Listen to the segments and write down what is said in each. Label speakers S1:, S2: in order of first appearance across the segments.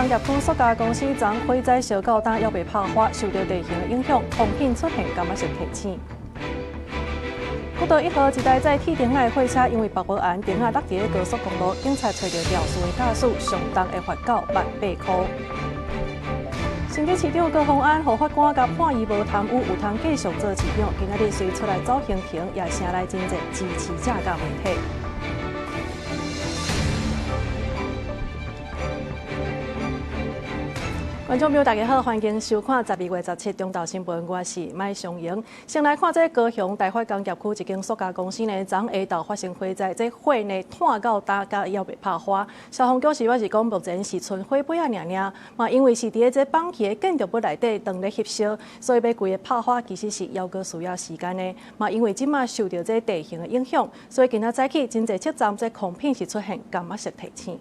S1: 工業區塑膠公司昨火災燒到今猶未拍花，受著地形的影響，空品出現柑仔色提醒。國道1號一台載鐵釘仔的貨車，因為縛無絚，釘仔落佇咧高速公路，警察揣著肇事的駕駛，上重會罰到18,000塊。新竹市長高虹安予法官共判伊無貪污，有通繼續做市長。今仔日隨出來走行程，也請來真濟支持者佮媒體。觀眾朋友，大家好，歡迎收看12月17中晝新聞，我是麥尚瑩。先來看這高雄大發工業區一間塑膠公司呢，昨下晝發生火災，這火呢湠到今佮猶未拍花。消防局是表示講，目前是賰火尾仔爾爾，嘛因為是佇咧這綁起的建築物內底當咧翕燒，所以欲規个拍花其實是猶閣需要時間的。嘛因為這馬受著這地形的影響，所以今仔早起真濟車站這空品是出現柑仔色提醒。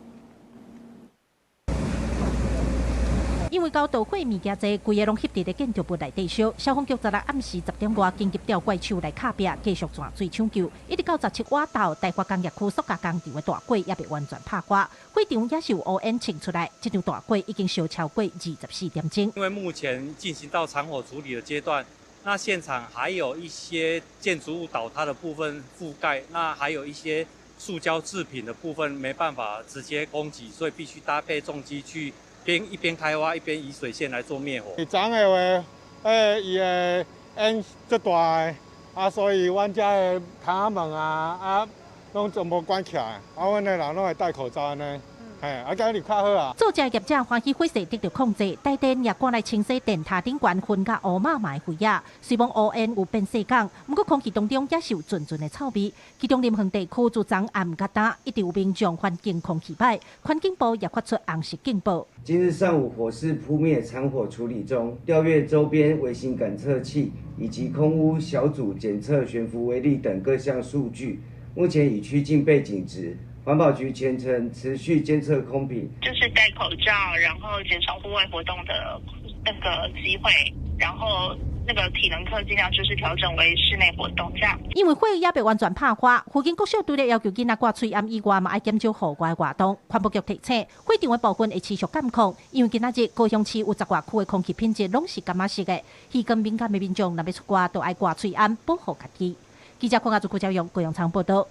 S2: 因為交導火物件濟，規个攏翕佇咧建築物內底燒。消防局十六暗時10點外緊急調怪手來敲壁，繼續鑽水搶救。一直到17外晝，大發工業區塑膠工廠的大火猶未完全拍花，火場也是有烏煙衝出來。這場大火已經燒超過24點鐘。
S3: 因為目前進行到殘火處理的階段，那現場還有一些建築物倒塌的部分覆蓋，那還有一些塑膠製品的部分沒辦法直接供給，所以必須搭配重機去。一邊開挖一邊以水線來做滅火。
S4: 昨昏的話，伊的煙足大的，啊，所以阮遮的窗仔門啊，啊，攏全部關起來，啊，阮的人攏會戴口罩按呢。嘿，啊，今日較好啊。
S2: 造成業者歡喜火勢得著控制，台電也趕來清洗電塔頂懸熏佮烏麻麻的灰仔。雖罔烏煙有變細工，毋過空氣當中也是有陣陣的臭味。其中林園地區自昨暗到今，一直有民眾環境空氣歹，環境部也發出紅色警報。
S5: 今日上午火勢撲滅，殘火處理中，調閱周邊微型感測器以及空污小組檢測懸浮微粒等各項數據，目前已趨近背景值。環保局全程持續監測空品，
S6: 就是戴口罩，然後減少戶外活動的那個機會，然後那個體能課盡量就是調整為室內活動這樣。
S2: 因為火猶未完全拍花，附近國小除了要求囡仔掛喙罨以外，嘛愛減少戶外活動。環保局提醒，火場的部分會持續監控，因為今仔日高雄市有10外區的空氣品質攏是柑仔色的，耳根敏感的民眾若欲出外，就愛掛喙罨保護家己。記者鄺亞祖、郭昭勇、高陽倉報道。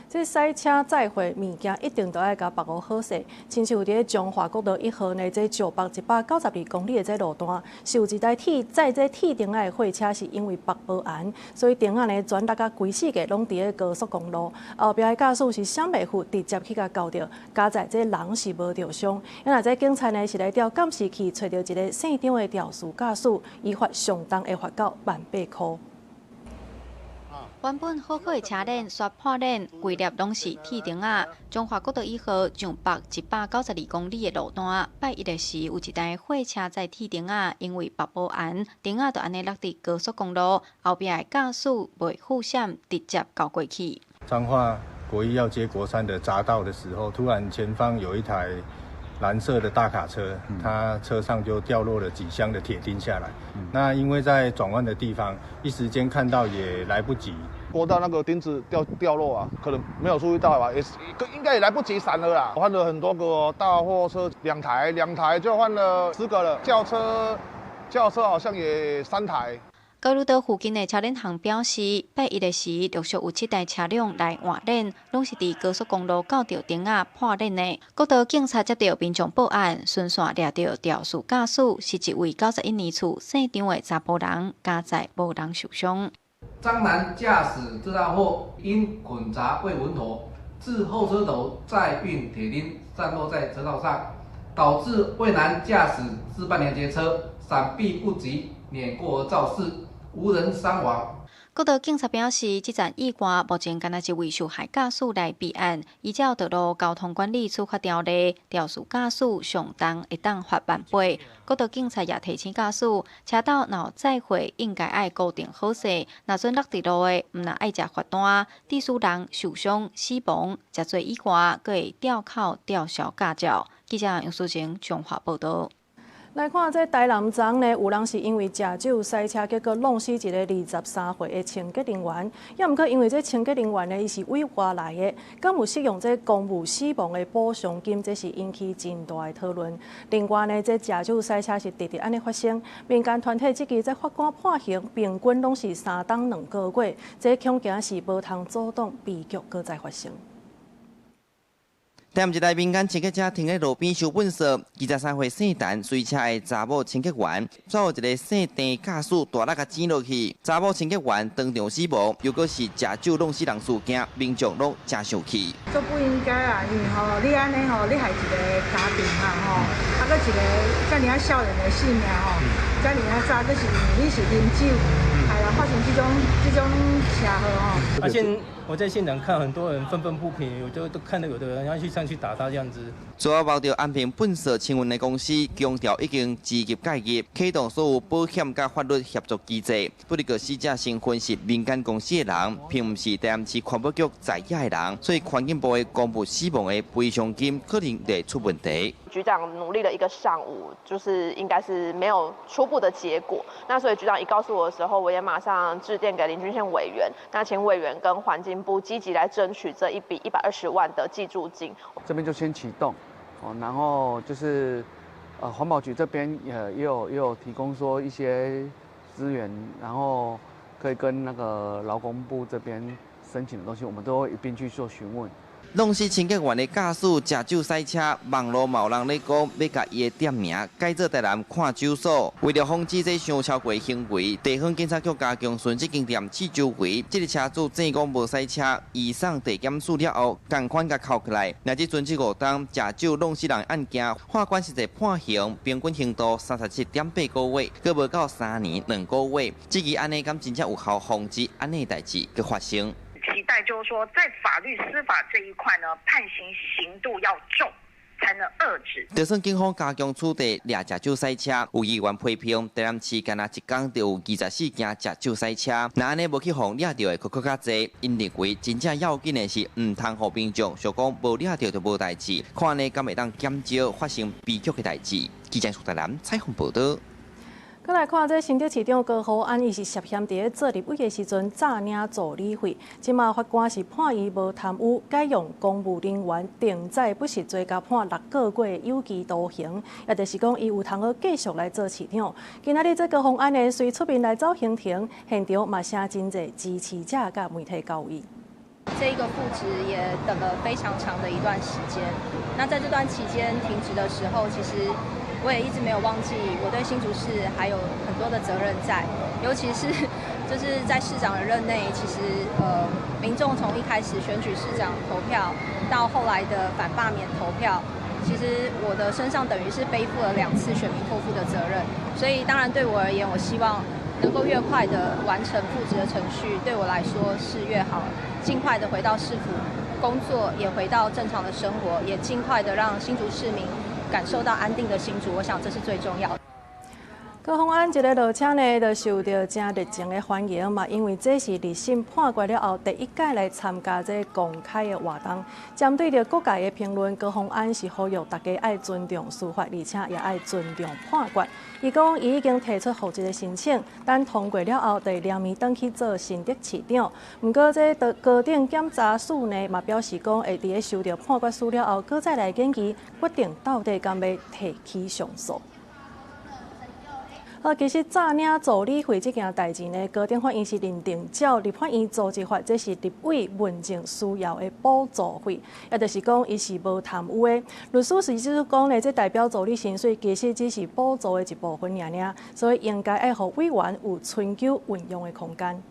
S1: 這駛車載貨物件一定都愛共縛予好勢，親像佇咧彰化國道1號呢，這石北192公里的這路段，是有一台鐵載這鐵釘仔的貨車，是因為縛無絚，所以釘仔呢全落甲規世界攏佇咧高速公路。後壁的駕駛是閃袂赴，直接去共鉤著，佳哉這人是無著傷。因為這警察呢是來調監視器，揣著一个姓張的肇事駕駛，依法上重會罰到18,000塊。
S7: 原本好好的車鏈煞破鏈，規粒攏是鐵釘仔。彰化國道1號上北192公里的路段，拜一的時有一台貨車載鐵釘仔，因為縛無絚，釘仔就按呢落佇高速公路，後壁的駕駛袂赴閃，直接鉤過去。
S8: 彰化國一要接國三的匝道的時候，突然前方有一台藍色的大卡車，它車上就掉落了幾箱的鐵釘下來。那因為在轉彎的地方，一時間看到也來不及。
S9: 過到那個釘子掉落啊，可能沒有注意到吧，也是應該也來不及閃了啦。換了很多個大貨車，兩台，兩台就換了10個了。轎車，轎車好像也三台。
S7: 交流道附近的車鏈行表示，拜一的時陸續有七台車輛來換鏈，攏是佇高速公路鉤著釘仔破鏈的。國道警察接著民眾報案，循線掠著肇事駕駛，是一位91年次姓張的查埔人，佳哉無人受傷。
S10: 張男駕駛這大貨因捆紮未穩妥，致後車頭載運鐵釘散落在車道上，導致魏男駕駛自辦連結車閃避不及，碾過而肇事，無人傷亡。
S7: 國道警察表示，這場意外目前干焦一位受害駕駛來備案，依照道路交通管理處罰條例，肇事駕駛上重會當罰18,000。國道警察也提醒駕駛，車道若有載貨應該愛固定好勢，若準落佇路的，毋但愛食罰單，致使人受傷、死亡，食罪以外，閣會吊考吊銷駕照。記者楊淑晴彰化報道。
S1: 來看這台南昨昏呢，有人是因為食酒駛車，結果弄死一个23歲的清潔人員。也毋過因為這清潔人員呢，伊是委外來的，敢有適用這公務死亡的補償金，這是引起真大的討論。另外呢，這食酒駛車是直直按呢發生，民間團體這期這法官判刑平均攏是3冬2個月，這恐驚是無通阻擋悲劇閣再發生。
S11: 台南一台民間清潔車停佇路邊收糞埽，23歲姓陳隨車的查某清潔員，煞予一个姓鄭駕駛大力共剪落去，查某清潔員當場死亡，又閣是食酒弄死人事件，民眾攏誠生氣。
S12: 足不應該啊，因為吼，你按呢吼，你害一个家庭啊吼，啊閣一个遮爾仔少年的性命吼，遮爾仔早，閣是因為你是啉酒，害人發生這種車禍吼。
S13: 而且我在現場看很多人憤憤不平，有就都看到有的人要去上去打他這樣子。
S11: 最後包著安平糞埽清運的公司強調已經積極介入，啟動所有保險佮法律協助機制。不過死者身份是民間公司的人，並毋是台南市環保局在野的人，所以環境部的公務死亡的賠償金可能會出問題。
S14: 局長努力了一個上午，就是應該是沒有初步的結果。那所以局長一告訴我的時候，我也馬上致電給林俊憲委員，那請委員跟環境部積極來爭取這一筆120萬的濟助金。
S15: 這邊就先啟動，然後就是環保局這邊也有提供說一些資源，然後可以跟那個勞工部這邊申請的東西，我們都會一併去做詢問。
S11: 弄死清潔員的駕駛食酒駛車，網路嘛有人咧講欲共伊的店名改做台南看酒所。為了防止這傷超過行為，地方警察局加強巡視經驗試周圍。這个車主證講無駛車，移送地檢署了後，仝款共銬起來。若這陣這5冬食酒弄死人案件，法官實際判刑平均刑度37.8個月，閣無到3年2個月。這支按呢敢真正有效防止按呢代誌閣發生？
S16: 期待就是說，在法律司法這一塊呢，判刑刑度要重，才能遏止。
S11: 就算警方加強處理掠食酒駛車，有議員批評，台南市干焦一工就有24件食酒駛車，若按呢無去予掠著的，閣閣較濟。𪜶認為真正要緊的是，毋通予民眾想講無掠著就無代誌，看按呢敢會當減少發生悲劇的代誌。記者蘇台南採訪報導。
S1: 閣來看這新竹市長高虹安，伊是涉嫌佇咧做立委的時陣詐領助理費，這馬法官是判伊無貪污，改用公務人員定載不實罪，共判6個月有期徒刑，也就是講伊有通閣繼續來做市長。今仔日這高虹安呢，隨出面來走行程，現場嘛寫真濟支持者佮媒體交易。
S17: 這一個復職也等了非常長的一段時間，那在這段期間停職的時候，其實我也一直沒有忘記我對新竹市還有很多的責任在，尤其是就是在市長的任內，其實民眾從一開始選舉市長投票到後來的反罷免投票，其實我的身上等於是背負了2次選民託付的責任，所以當然對我而言，我希望能夠越快的完成復職的程序，對我來說是越好，盡快的回到市府工作，也回到正常的生活，也盡快的讓新竹市民感受到安定的新竹，我想這是最重要的。
S1: 高虹安一个落車呢，就受著誠熱情的歡迎嘛，因為這是二審判決了後第一屆來參加這公開的活動。針對著各界的評論，高虹安是呼籲大家愛尊重司法，而且也愛尊重判決。伊講，伊已經提出復職的申請，等通過了後，就會連綿轉去做新竹市長。毋過，這高等檢察署呢，嘛表示講，會佇咧收著判決書了後，閣再來研議，決定到底敢欲提起上訴。好，其實詐領助理費這件代誌呢，高等法院是認定照立法院組織法，這是立委問政需要的補助費，也就是講，伊是無貪污的。律師是指出講呢，這代表助理薪水其實只是補助的一部分爾爾，所以應該愛予委員有春秋運用的空間。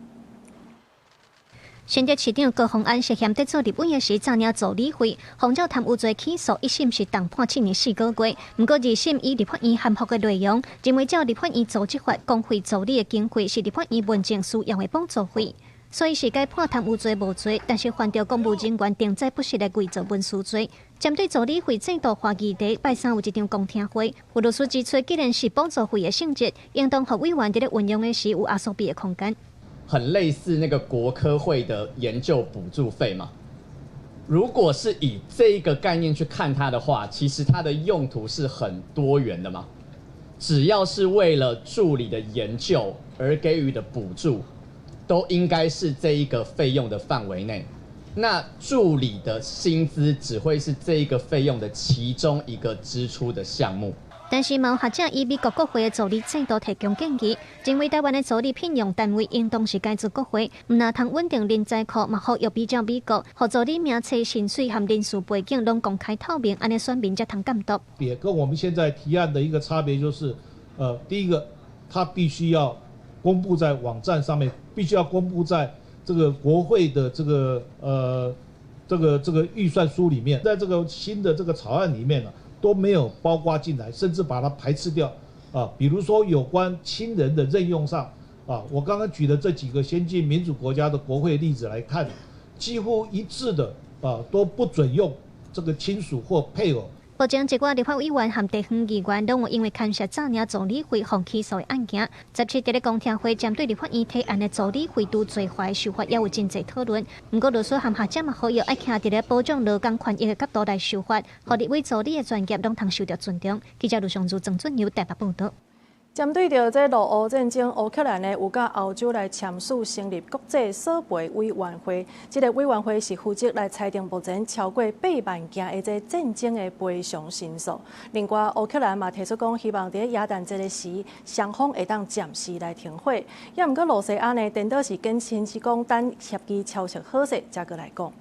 S18: 新竹市長高虹安涉嫌佇做立委的時詐領助理費，予照貪污罪起訴，一審是重判7年4個月。毋過二審依立法院函覆的內容，認為照立法院組織法，公費助理的經費是立法院問政需要的補助費，所以是改判貪污罪無罪，但是犯著公務人員定載不實的偽造文書罪。針對助理費制度化議題，拜三有一場公聽會，有律師指出，既然是補助費的性質，應當予委員佇咧運用的時有壓縮比的空間。
S19: 很類似那個國科會的研究補助費嘛？如果是以這個概念去看它的話，其實它的用途是很多元的嘛。只要是為了助理的研究而給予的補助，都應該是這一個費用的範圍內。那助理的薪資只會是這一個費用的其中一個支出的項目。
S18: 但是，嘛有學者以美國國會的助理制度提供建議，認為台灣的助理聘用單位應當是改做國會，毋但通穩定人才庫，嘛呼籲比照美國，予助理名冊、薪水和人事背景攏公開透明，按呢選民才通監督。
S20: 別跟我們現在提案的一個差別就是，第一個，他必須要公布在網站上面，必須要公布在這個國會的這個預算書裡面，在這個新的這個草案裡面呢，都沒有包括進來，甚至把它排斥掉。啊，比如說有關親人的任用上，啊，我剛剛舉的這幾個先進民主國家的國會例子來看，幾乎一致的啊，都不准用這個親屬或配偶。
S18: 目前，一寡立法委員和地方議員攏有因為牽涉詐領助理費予起訴的案件。17佇咧公聽會針對立法院提案的助理費除罪化修法，也有真濟討論。毋過律師和學者嘛呼籲愛徛佇咧保障勞工權益的角度來修法，予立委助理的專業攏通受著尊重。記者盧尚如、曾俊佑台北報導。
S1: 針對著這俄烏戰爭，烏克蘭呢有佮歐洲來簽署成立國際索賠委員會。這個委員會是負責來裁定目前超過8萬件的這戰爭的賠償申訴。另外，烏克蘭嘛提出講，希望佇耶誕節的時，雙方會當暫時來停火。也毋過，羅西亞呢，顛倒是堅持是講等協議敲成好勢，才閣來講。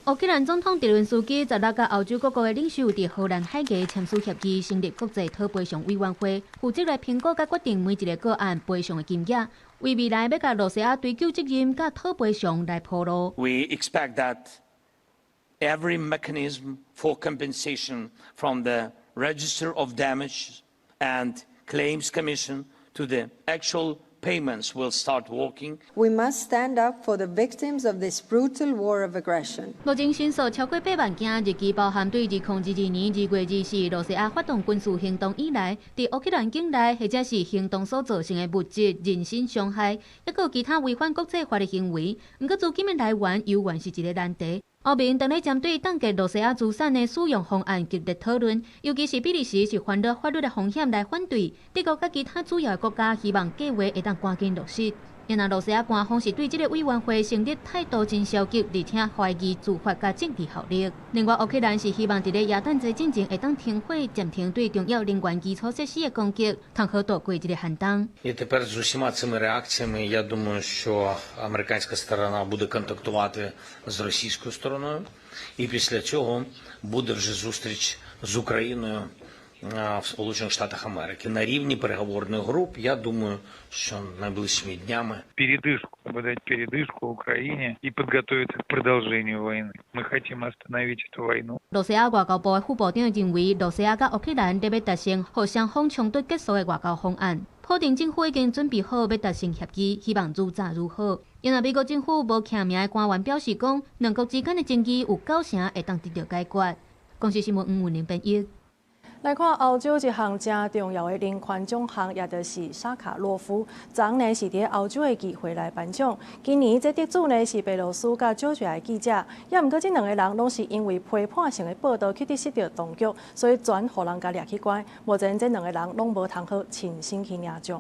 S21: 烏克蘭總統澤倫斯基16佮歐洲各國的領袖佇荷蘭海牙簽署協議，成立國際討賠償委員會，負責來評估佮決定每一个個案賠償的金額，為未來欲共羅西亞追究責任佮討賠償來鋪路。
S22: We expect that every mechanism for compensation from the Register of Damage and Claims Commission to the actual payments will start working.
S23: We must stand up for the victims of this brutal war of aggression.
S21: 目前申訴超過8萬件，日期包含對2022年2月24羅西亞發動軍事行動以來，佇烏克蘭境內或者是行動所造成的物質、人身傷害，抑閣有其他違反國際法的行為。毋過資金的來源猶原是一个難題。歐盟當咧針對凍結羅西亞資產的使用方案激烈討論，尤其是比利時是犯了法律的風險來反對，德國佮其他主要的國家希望計畫會當趕緊落實。然而，羅西亞官方是對這个委員會成立態度真消極，而且懷疑做法佮政治效力。另外，烏克蘭是希望佇咧耶誕節進前會當停火，暫停對重要能源基礎設施的攻擊，通好度過這个寒冬。
S22: І тепер з усіма цими реакціями, я думаю, що американська сторона буде контактувати з російською стороною, і після цього буде вже зустріч з Україною в Сполучених Штатах Америки на рівні переговорних груп. Я думаю, що найближчими днями
S24: передышку, дать передышку Украине и подготовиться к продолжению войны. Мы хотим остановить эту войну.
S21: 羅西亞外交部的副部長認為，羅西亞佮烏克蘭咧欲達成予雙方衝突結束的外交方案。普丁政府已經準備好欲達成協議，希望愈早愈好。因為美國政府無記名的官員表示講，兩國之間的爭議有九成會當得著解決。公視新聞黃文玲編譯。
S1: 來看歐洲一項誠重要的人權獎項，也就是薩卡洛夫，昨昏呢是佇歐洲的議會來頒獎。今年這得主呢是白羅斯佮喬治亞的記者，也毋過這兩個人攏是因為批判性的報導去得失著當局，所以全予人共掠去關。目前這兩個人攏無通好親身去領獎。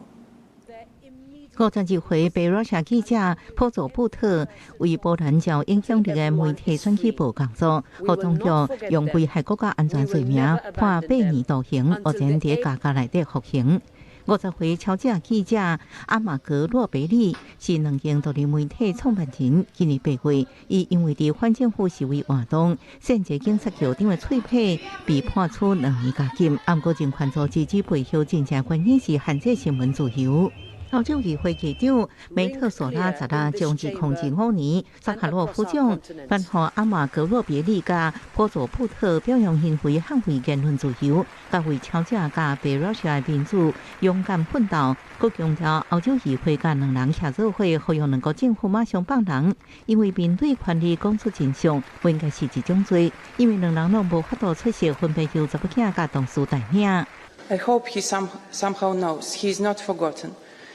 S25: 52歲白羅斯記者普佐布特為波蘭較影響力的媒體選舉報工作，予當局用危害國家安全罪名判8年徒刑，目前佇監獄內底服刑。50歲喬治亞記者阿馬格洛貝利是兩間獨立媒體創辦人，今年8月，伊因為佇反政府示威活動，扇一個警察局長的喙䫌，被判處2年監禁。毋過人權組織指背後真正原因是限制新聞自由。歐洲議會議長梅特索拉十六將2005年薩卡洛夫獎頒予阿馬格洛別利佮波佐布特，表揚𪜶為捍衛言論自由，佮為喬治亞佮白羅斯的民主勇敢奮鬥。閣強調歐洲議會佮兩人協做伙，呼籲兩國政府馬上放人，因為面對權力講出真相，不應該是一種罪，因為兩人攏無法度出席，分別由查某囝佮同事代領。
S26: I hope he somehow knows he is not forgotten.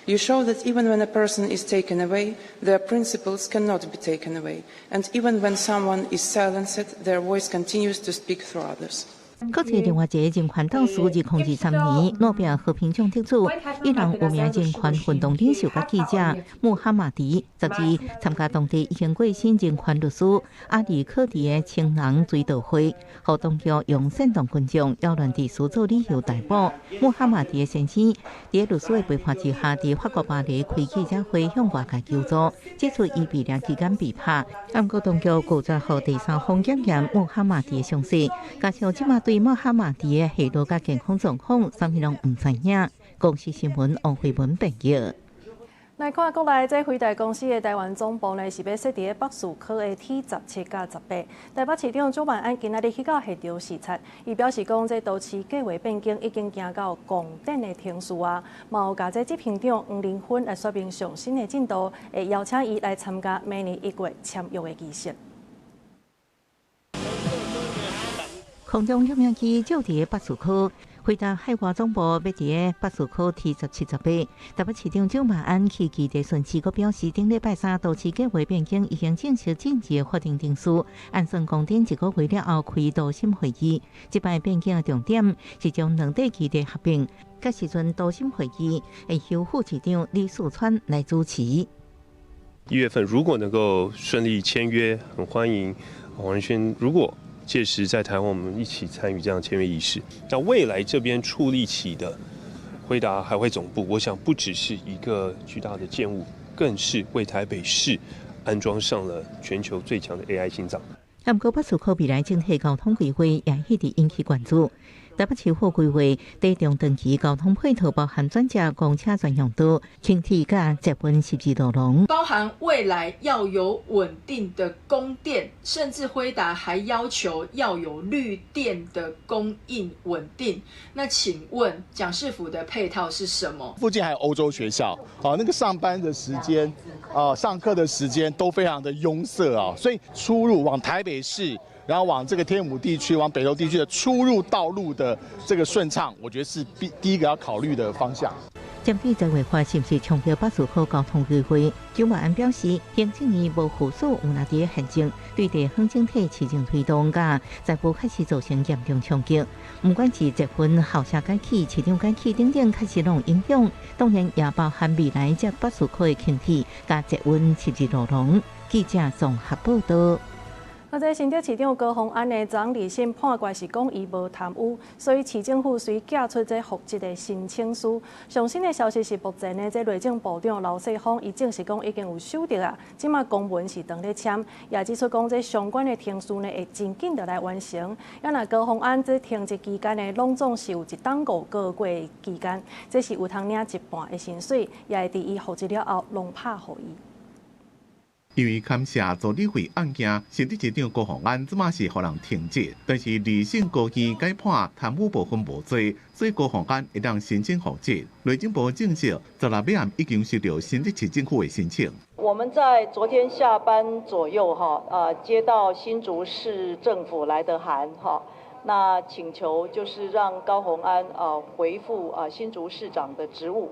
S26: You show that even when a person is taken away, their principles cannot be taken away. And even when someone is silenced, their voice continues to speak through others.
S25: 閣一另外一個人權鬥士，2023年諾貝爾和平獎得主，伊朗有名人權運動領袖佮記者穆哈馬迪，12參加當地已經過身人權律師阿里克迪的親人追悼會，予當局用煽動群眾擾亂秩序做理由逮捕。穆哈馬迪的先生佇律師的陪伴之下，佇法國巴黎開記者會向外界求助，指出伊被掠期間被拍。毋過當局拒絕予第三方檢驗穆哈馬迪的傷勢，加上這馬對穆哈馬迪的下落佮健康狀況，啥物攏毋知影。公視新聞王慧文編譯。
S1: 來看國內這輝達公司的台灣總部呢，是欲設佇咧北士科的 T17佮18。台北市長蔣萬安今仔日去到現場視察，伊表示講，這都市計劃變更已經行到共電的程序啊，嘛有共這執行長黃仁勳來說明上新的進度，會邀請伊來參加明年1月簽約的儀式。
S25: 空中攝影機照佇北士科，輝達海外總部欲佇咧北士科 T17、18。台北市長蔣萬安去基地巡視，閣表示，頂禮拜三都市計劃變更已經正式進入法定程序，按算講等一個月了後開都審會議。這擺變更的重點是將兩地基地合併，屆時陣都審會議會由副市長李四川來主持。
S2: 1月份如果能夠順利簽約，很歡迎黃仁勳。如果屆時在台灣，我們一起參與這樣簽約儀式。那未來這邊矗立起的輝達海外總部，我想不只是一個巨大的建物，更是為台北市安裝上了全球最強的 AI 心臟。
S25: 毋過北士科未來整體交通規劃也一直引起關注。台北市府規劃短中長期交通配套，包含轉接公車專用道、輕鐵佮捷運十字路廊，
S3: 包含未來要有穩定的供電，甚至輝達還要求要有綠電的供應穩定。那請問蔣市府的配套是什麼？
S4: 附近還有歐洲學校，那個上班的時間，上課的時間都非常的擁塞啊，所以出入往台北市，然後往這個天母地區、往北投地區的出入道路的這個順暢，我覺得是第一個要考慮的方向。
S25: 針對這規劃是毋是衝擊北士科交通規劃？蔣萬安表示，行政院無附屬有哪佇行政，對地方整體市政推動佮財務確實造成嚴重衝擊。毋管是捷運校舍改起、市場改起等等，確實攏有影響。當然也包含未來接北士科的輕鐵佮捷運十字路廊。記者綜合報道。
S1: 啊，這新竹市長高虹安的昨二審判決是講伊無貪污，所以市政府隨寄出這復職的申請書。上新的消息是，目前呢，這內政部長劉世鋒伊證實講已經有收著啊，這馬公文是當咧簽，也指出講這相關的程序呢會真緊就來完成。啊，若高虹安這停職期間呢，攏總是有1冬5個月期間，這是有通領一半的薪水，也會佇伊復職了後攏拍予伊。
S5: 因為勘涉助理費案件，新竹市長高虹安這馬是予人停職，但是二審高院改判貪污部分無罪，所以高虹安會當申請復職。內政部證實，16尾暗已經收到新竹市政府的申請。
S6: 我們在昨天下班左右，接到新竹市政府來的函，那請求就是讓高虹安回復新竹市長的職務。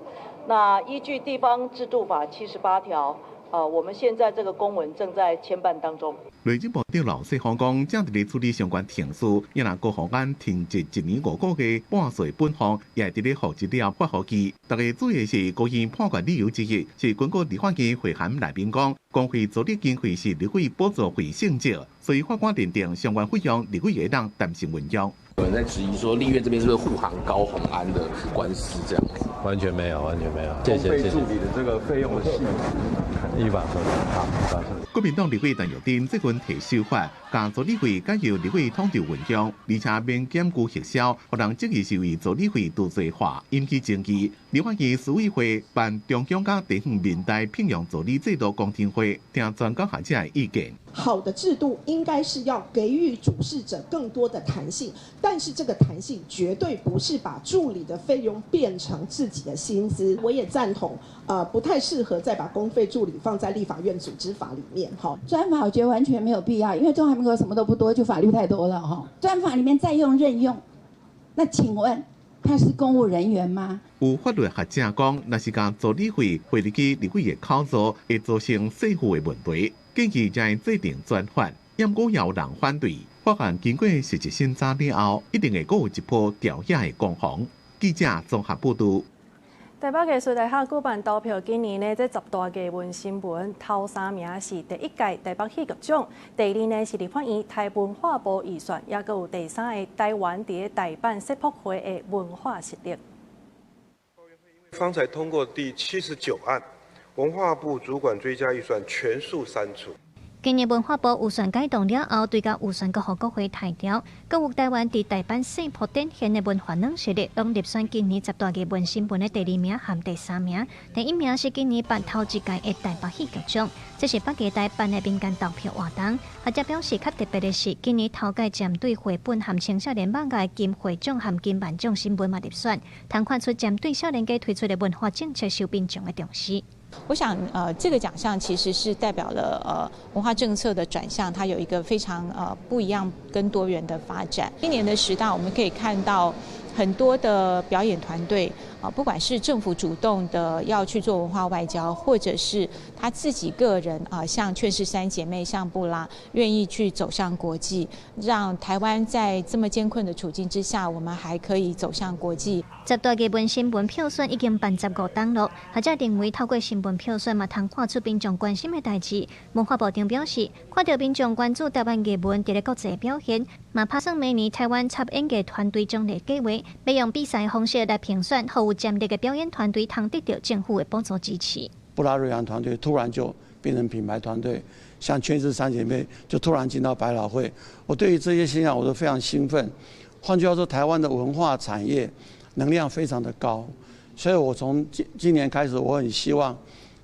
S6: 那依據地方制度法78條。我們現在這個公文正在簽辦當中。
S5: 內政部長劉世鋒講，正佇咧處理相關程序，也若高虹安停職1年5個月，半歲本俸也會佇咧復職了發予伊。大家注意的是，高院判決理由之一是根據立法院會函內面講，公費助理經費是立委補助費性質，所以法官認定相關費用立委會當彈性運用。
S8: 有人在質疑說，立院這邊是不是護航高虹安的官司這樣子？
S27: 完全沒有，完全沒有。謝謝謝謝。
S9: 助理的這個費用的細節，
S27: 依法處理，好，依法處理。
S5: 國民黨立委陳玉珍最近提修法，將助理費改由立委統籌運用，而且免檢具核銷，予人質疑是為助理費多濟化，引起爭議。立法院司委會辦中央佮地方民代聘用助理制度公聽會，聽專家學者的意見。
S28: 好的制度應該是要給予主事者更多的彈性，但是這個彈性絕對不是把助理的費用變成自己的薪資。我也贊同，不太適合再把公費助理放在立法院組織法裡面。哈，
S29: 專法我覺得完全沒有必要，因為中華民國什麼都不多，就法律太多了哈。專法裡面再用任用，那請問他是公務人員嗎？
S5: 有法律學者講，若是將助理費匯入去立委的口座，會造成稅負的問題，建議將制定專法。毋過也有人反對。法案經過實質審查了後，一定會閣有一波朝野的攻防。記者綜合報導。
S1: 台北藝術大學舉辦投票，今年呢，這十大藝文新聞頭三名是第一屆台北戲劇獎，第二呢是立法院台文化部預算，也閣有第三个台灣佇大阪世博會的文化實力。
S7: 方才通過第79案，文化部主管追加預算全數刪除。
S18: 今年文化部預算改動了後，追加預算閣予國會提調，閣有台灣佇大阪世博展現的文化軟實力，攏入選今年十大藝文新聞的第二名和第三名。第一名是今年辦頭一屆的台北戲劇獎，這是北藝大辦的民間投票活動。學者表示，較特別的是，今年頭屆針對繪本和青少年漫畫的金繪獎和金漫獎新聞嘛入選，通看出針對少年家推出的文化政策受民眾的重視。
S10: 我想，這個獎項其實是代表了文化政策的轉向，它有一個非常不一樣跟多元的發展。今年的十大，我們可以看到很多的表演團隊啊，不管是政府主動的要去做文化外交，或者是他自己個人啊，像勸世三姐妹、像布拉，願意去走向國際，讓台灣在這麼艱困的處境之下，我們還可以走向國際。
S18: 十大藝文新聞票選已經辦15冬咯，學者認為透過新聞票選嘛，通看出民眾關心的代誌。文化部長表示，看著民眾關注台灣藝文佇咧國際表現，嘛拍算明年台灣插演藝團隊獎勵計劃，欲用比賽方式來評選，予有潛力的表演團隊通得著政府的補助支持。
S11: 布拉瑞揚團隊突然就變成品牌團隊，像勸世三姐妹就突然進到百老匯。我對於這些現象我都非常興奮。換句話說，台灣的文化產業能量非常的高，所以我從今年開始，我很希望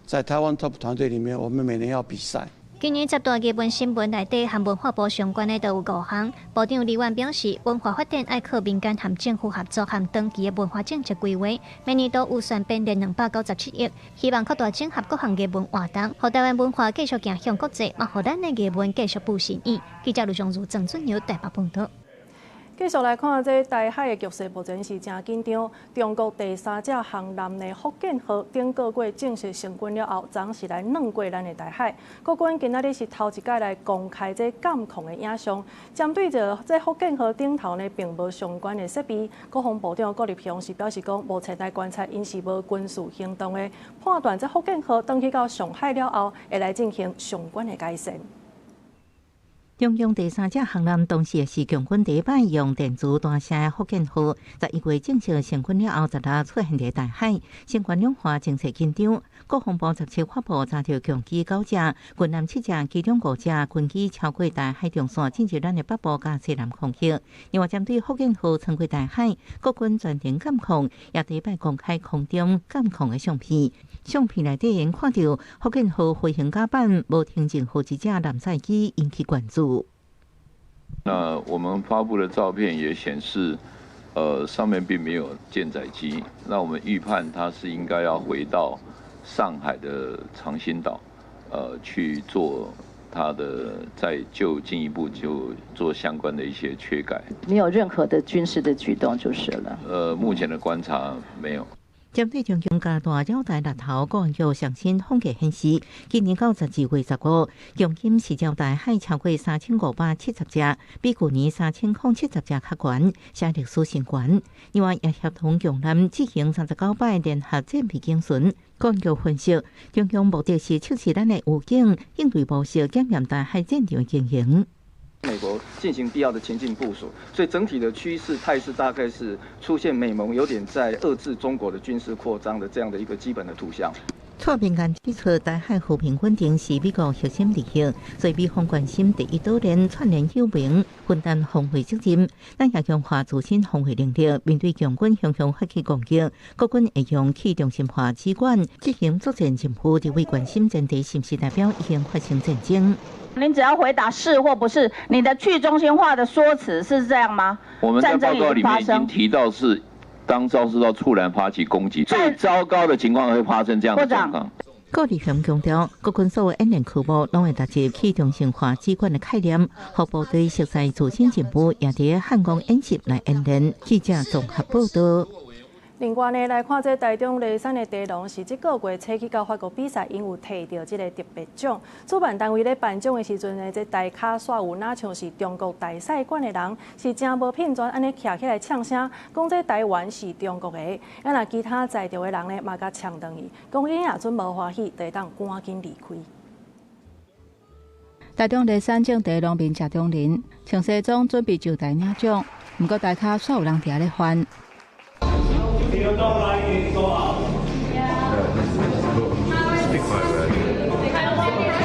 S11: 在台灣 Top 團隊裡面，我們每年要比賽。
S18: 今年十大藝文新聞內底和文化部相關的都有五項。部長李萬表示，文化發展愛靠民間和政府合作和長期的文化政策規劃。每年度預算編列297億，希望擴大整合各項藝文活動，予台灣文化繼續行向國際，嘛予咱的藝文繼續布新意。記者盧松如、鄭俊尧台北報導。
S1: 繼續來看，這台海的局勢目前是誠緊張。中國第三隻航艦的福建號頂個月正式成軍了後，昨是來轉過咱的大海。國軍今仔日是頭一擺來公開這監控的影像，針對著這福建號頂頭呢，並無相關的設備。國防部長郭立雄是表示講，目前來觀察，𪜶是無軍事行動的判斷，這福建號轉去到上海了後，會來進行相關的改善。
S25: 中共第三隻航艦當時是共軍第一擺用電磁彈射的福建號，11月正式成軍了後，16出現佇大海，相關兩岸情勢緊張。國防部17發布查著共機九隻，軍艦七隻，其中五隻軍機超過台海中線，進入咱的北部佮西南空域。另外，針對福建號穿過大海，國軍全程監控，也第一擺公開空中監控的相片。相片內底𪜶看著福建號飛行甲板無停任何一隻艦載機，引起關注。
S12: 那我們發布的照片也顯示，上面並沒有艦載機。那我們預判它是應該要回到上海的長興島，去做它的再就進一步就做相關的一些缺改。
S13: 沒有任何的軍事的舉動就是了。
S12: 目前的觀察沒有。
S25: 針對中共加大繞台獵頭，國安局上新統計顯示，今年到12月15，共檢視繞台海超過3570隻，比舊年3070隻較懸，寫歷史新高。另外，也協同共艦進行39擺聯合戰備警巡。國安局分析，中共目的是測試咱的預警應對模式，檢驗台海戰場情形。
S14: 美國進行必要的前進部署，所以整體的趨勢態勢大概是出現美盟有點在遏制中國的軍事擴張的這樣的一個基本的圖像。
S25: 蔡民間指出，台海和平穩定是美國核心利益，所以美方關心第一島鏈串聯友盟，分擔防衛責任。咱也強化自身防衛能力，面對共軍向向發起攻擊，國軍會用去中心化指管執行作戰任務，這位關心前提是毋是代表已經發生戰爭？
S15: 您只要回答是或不是，你的去中心化的說辭是這樣嗎？
S12: 我們在報告裡面已經提到是，當遭受到突然發起攻擊，最糟糕的情況會發生這樣的狀況。
S25: 郭立雄強調，國軍所有演練科目攏會納入去中心化指管的概念，予部隊熟悉自身任務，也佇漢光演習來演練。記者綜合報道。
S1: 另外呢，來看這台中梨山的茶農是這個月初去到法國比賽，𪜶有提著這个特別獎。主辦單位咧頒獎的時陣呢，這台跤煞有若像是中國大使館的人，是誠無品全按呢徛起來嗆聲，講這台灣是中國的。啊，若其他在場的人呢，嘛共嗆轉去，講𪜶若準無歡喜，就會當趕緊離開。
S16: 台中梨山種茶農民謝中林穿西裝準備上台領獎，毋過台跤煞有人佇遐咧煩。
S17: You don't like it, go out.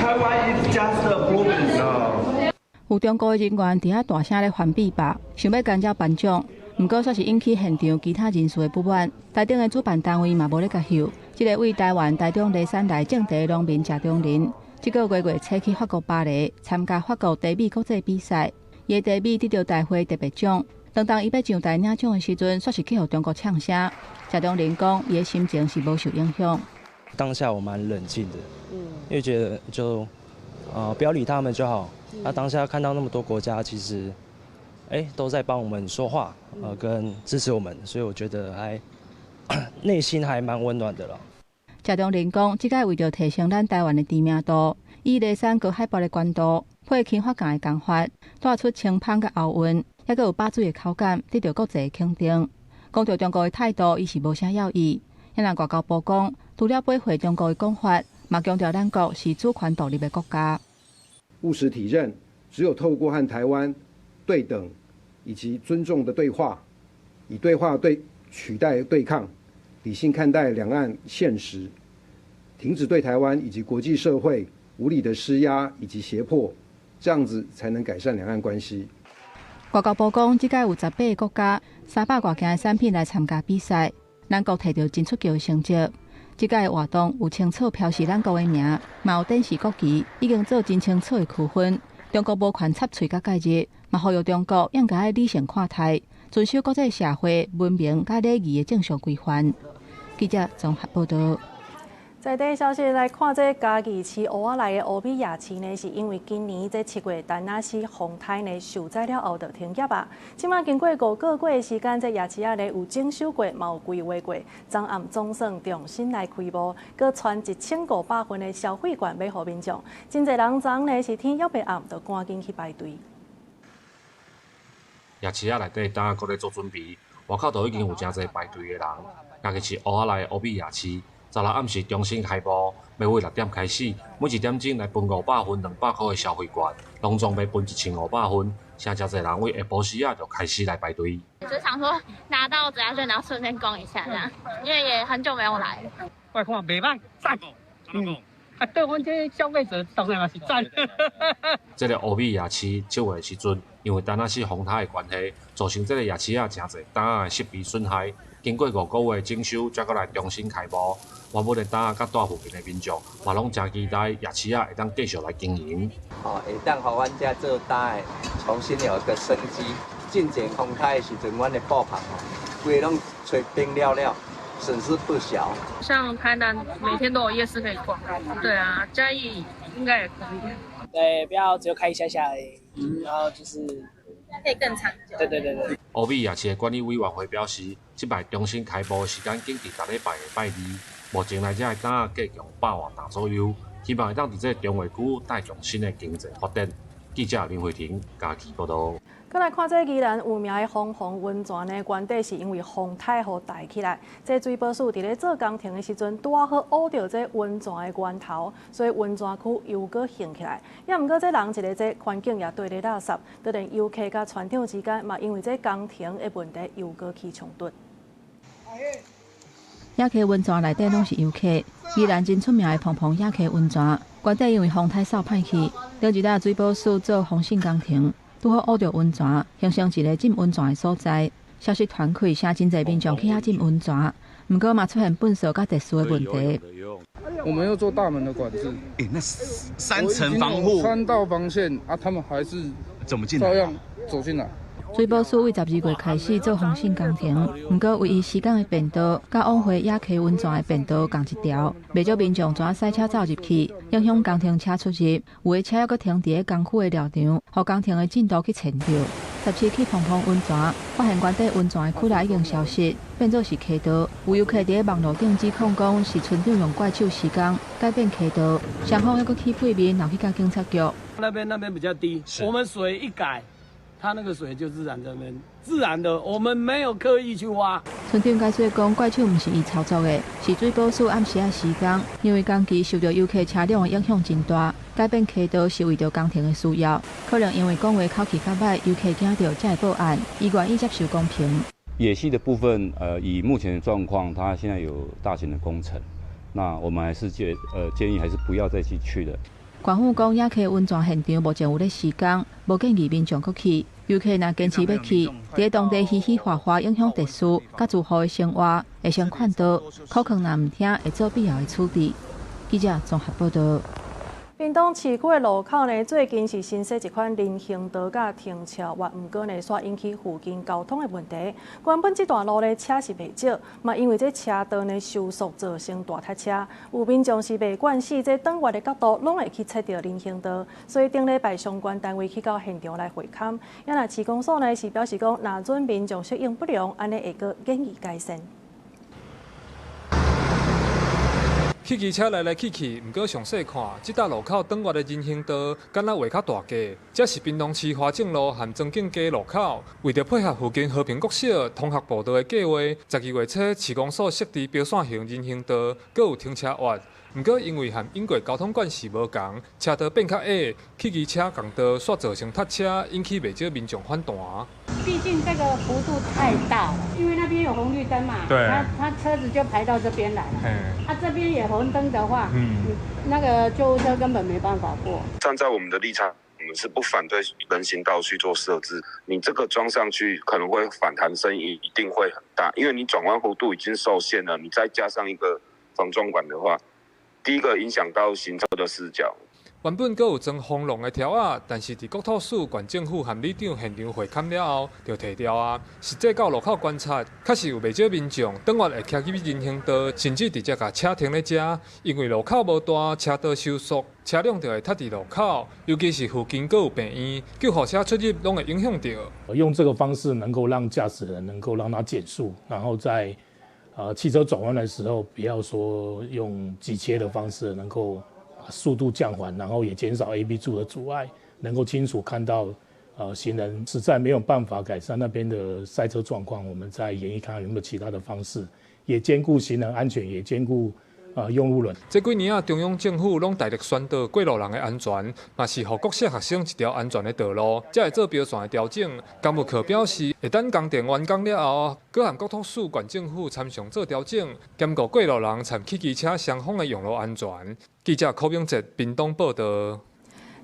S17: Taiwan is just a province.
S16: 有中國的人員佇遐大聲咧反比吧，想欲干擾頒獎，毋過煞是引起現場其他人士的不滿。台頂的主辦單位嘛無咧共翕。這个為台灣台中梨山來種茶農民謝中林，這个月月初去法國巴黎參加法國茶米國際比賽，伊的茶米得著大會特別獎。當伊欲上台領獎的時陣，煞是去予中國嗆聲。謝中林講，伊的心情是無受影響。
S19: 當下我蠻冷靜的，因為覺得就，不要理他們就好。那當下看到那麼多國家，其實，都在幫我們說話，跟支持我們，所以我覺得還內心還蠻溫暖的啦。
S16: 謝中林講，這擺為著提升咱台灣的知名度，以梨山高海拔的懸度，配輕發工的工法，帶出清芳佮厚韻，猶閣有飽水的口感，得著國際的肯定。講著中國的態度，伊是無啥要意。彼人外交部講，除了駁回中國的講法，嘛強調咱國是主權獨立的國家。
S20: 務實體認，只有透過和台灣對等以及尊重的對話，以對話對取代對抗，理性看待兩岸現實，停止對台灣以及國際社會無理的施壓以及脅迫，這樣子才能改善兩岸關係。
S16: 外交部講，這擺有18个國家300外件的產品來參加比賽，咱國提著真出奇的成績。這擺的活動有清楚標示咱國的名，嘛有展示國旗，已經做真清楚的區分。中國無權插喙佮介入，嘛呼籲中國應該理性看待，遵守國際社會文明佮禮儀的正常規範。記者綜合報導。
S1: 在地消息來看，這嘉義市湖仔內的烏米夜市呢，是因為今年這7月田納西風颱呢受災了後就停業啊。這馬經過5個月的時間，這夜市仔呢有整修過，嘛有規劃過，昨暗總算重新來開幕，閣傳1500份的消費券欲予民眾。真濟人昨昏呢是天猶未暗，就趕緊去排隊。
S8: 夜市仔內底擔仔閣咧做準備，外口就已經有誠濟排隊的人。嘉義市湖仔內烏米夜市。昨昏暗時重新開幕，欲為6點開始，每一點鐘來分500份200箍的消費券，攏總欲分1500份，現在誠濟人為下晡時仔就開始來排隊。
S21: 就想說拿到折價券，然後順便逛一下，這樣，因為也很久沒有來了。
S22: 我看袂䆀，讚，啊，對阮這消費者當然嘛是讚。
S8: 這个烏米夜市7月的時陣，因為田納西風颱的關係，造成這个夜市仔誠濟擔仔的設備損害。經過5個月整修，才閣來重新開幕。原本的擔仔佮蹛附近的民眾，嘛攏誠期待夜市仔會當繼續來經營。
S23: 哦，會當予阮遮做擔的重新有一個生機。進前風颱的時陣，阮的布棚哦，規个攏吹崩了了，損失不小。
S24: 像台南每天都有夜市可以逛，對啊，嘉義應該也可以。
S25: 對，不要只有開一下下而已，然後就是
S21: 可以更長久。
S25: 對對對對。
S8: 烏米夜市的管理委員會表示，這擺重新開幕的時間緊佇逐禮拜的拜二。目前來遮的擔仔計共100外擔左右，希望會當佇這个重劃區帶動新的經濟發展。記者林慧婷嘉義報導。
S1: 閣來看這宜蘭有名的風帆溫泉呢，原底是因為風颱予帶起來。這水保署佇咧做工程的時陣，拄仔好挖著這溫泉的源頭，所以溫泉區又閣興起來。也毋過這人一个濟，環境也綴咧垃圾，就連遊客佮船長之間嘛，因為這工程的問題又閣起衝突。
S16: 野溪溫泉內底攏是遊客，宜蘭真出名的澎澎野溪溫泉，原底因為風颱掃歹去，頂一搭水保署做防汛工程，拄好挖著溫泉，形成一個浸溫泉的所在。消息傳開，誠真濟民眾去遐浸溫泉，毋過嘛出現糞掃佮秩序的問題。
S26: 我們要做大門的管制。
S27: 欸，那三層防護，
S26: 三道防線啊，他們還是
S27: 怎麼進來？
S26: 照樣走進來。
S16: 水保署為12月開始做防汛工程，毋過唯一時間的便道，佮往回野溪溫泉的便道仝一條，袂少民眾怎駛車走入去，影響工程車出入，有的車猶閣停佇咧工區的寮場，予工程的進度去牽著。17去澎澎溫泉，發現原底溫泉的區內已經消失，變做是溪道。有遊客佇網路頂指控講是村長用怪手施工改變溪道，雙方猶閣起屁面，鬧去到警察局。
S2: 那邊比較低，我們水一改，它那個水就自然這邊自然的，我們沒有刻意去挖。
S16: 村長解釋講，怪手毋是伊操作的，是水保署暗時仔施工，因為工期受著遊客車輛的影響真大，改變溪道是為著工程的需要。可能因為講話口氣較䆀，遊客驚著才會報案，伊願意接受公平。
S3: 野溪的部分，以目前的狀況，它現在有大型的工程，那我們還是建議還是不要再去了。
S16: 縣府講，野溪溫泉現場目前有咧施工，無建議民眾閣去。遊客若堅持欲去，佇當地嘻嘻哈哈，影響秩序，佮住戶的生活，會先勸導，苦勸若毋聽，會做必要的處置。記者綜合報導。
S1: 屏東市區的路口呢，最近是新設一款人行道佮停車位，毋過呢，煞引起附近交通的問題。原本這段路呢，車是袂少，嘛因為這車道呢收縮造成大塞車，有民眾是袂慣勢，這轉彎的角度攏會去切著人行道，所以頂禮拜相關單位去到現場來會勘。啊若市公所呢是表示講，若準民眾適應不良，按呢會閣建議改善。
S4: 汽機車來來去去，毋過詳細看，這搭路口轉彎的人行道，敢若畫較大格。這是屏東市華正路和莊敬街路口，為著配合附近和平國小通學步道的計畫，12月初市公所設置標線型人行道，閣有停車位。毋過因為和英國交通管制無仝，車道變較矮，汽機車仝道煞造成塞車，引起袂少民眾反彈。
S5: 畢竟這個幅度太大了，因為那邊有紅綠燈嘛，他車子就排到這邊來了。啊，這邊也紅燈的話，那個救護車根本沒辦法過。
S6: 站在我們的立場，我們是不反對人行道去做設置。你這個裝上去可能會反彈聲音一定會很大，因為你轉彎幅度已經受限了，你再加上一個防撞管的話，第一個影響到行車的視角。
S4: 原本閣有裝防浪的條仔，但是佇國土署、縣政府和里長現場會勘了後，就提掉啊。實際到路口觀察，確實有袂少民眾轉彎會騎入去人行道，甚至直接共車停咧遮。因為路口無大，車道收縮，車輛就會塞佇路口。尤其是附近閣有病院，救護車出入攏會影響著。
S7: 用這個方式能夠讓駕駛人能夠讓他減速，然後在汽車轉彎的時候，不要說用急切的方式，能夠把速度降緩，然後也減少 A、B 柱的阻礙，能夠清楚看到行人。實在沒有辦法改善那邊的塞車狀況，我們再研議看看有沒有其他的方式，也兼顧行人安全，也兼顧用路人。
S4: 這幾年啊，中央政府攏大力宣導過路人的安全，嘛是予國小學生一條安全的道路，才會做標線的調整。工務課表示，會等工程完工了後，閣和國土署、縣政府參詳做調整，兼顧過路人參汽機車雙方的用路安全。記者柯明哲屏東報導。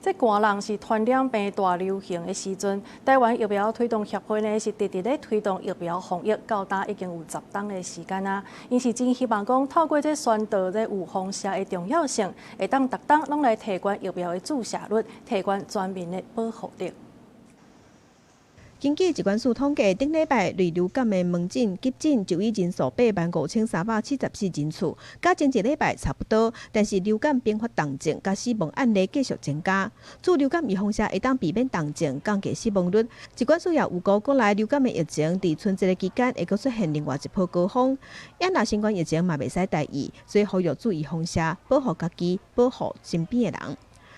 S1: 這寒人是傳染病大流行的時陣，台灣疫苗推動協會呢是直直咧推動疫苗防疫，到今已經有10冬的時間啊。𪜶是真希望講透過這宣導這預防射的重要性，會當逐冬攏來提懸疫苗的注射率，提懸全民的保護力。
S9: 根據疾管署統計，頂禮拜類流感的門診急診就醫人數85,374人次，佮前一禮拜差不多。但是流感併發重症佮死亡案例繼續增加。注流感預防射會當避免重症，降低死亡率。疾管署也預估，國內流感的疫情佇春節的期間會閣出現另外一波高峰。也若新冠疫情嘛袂使大意，所以呼籲注預防射，保護家己，保護身邊的人。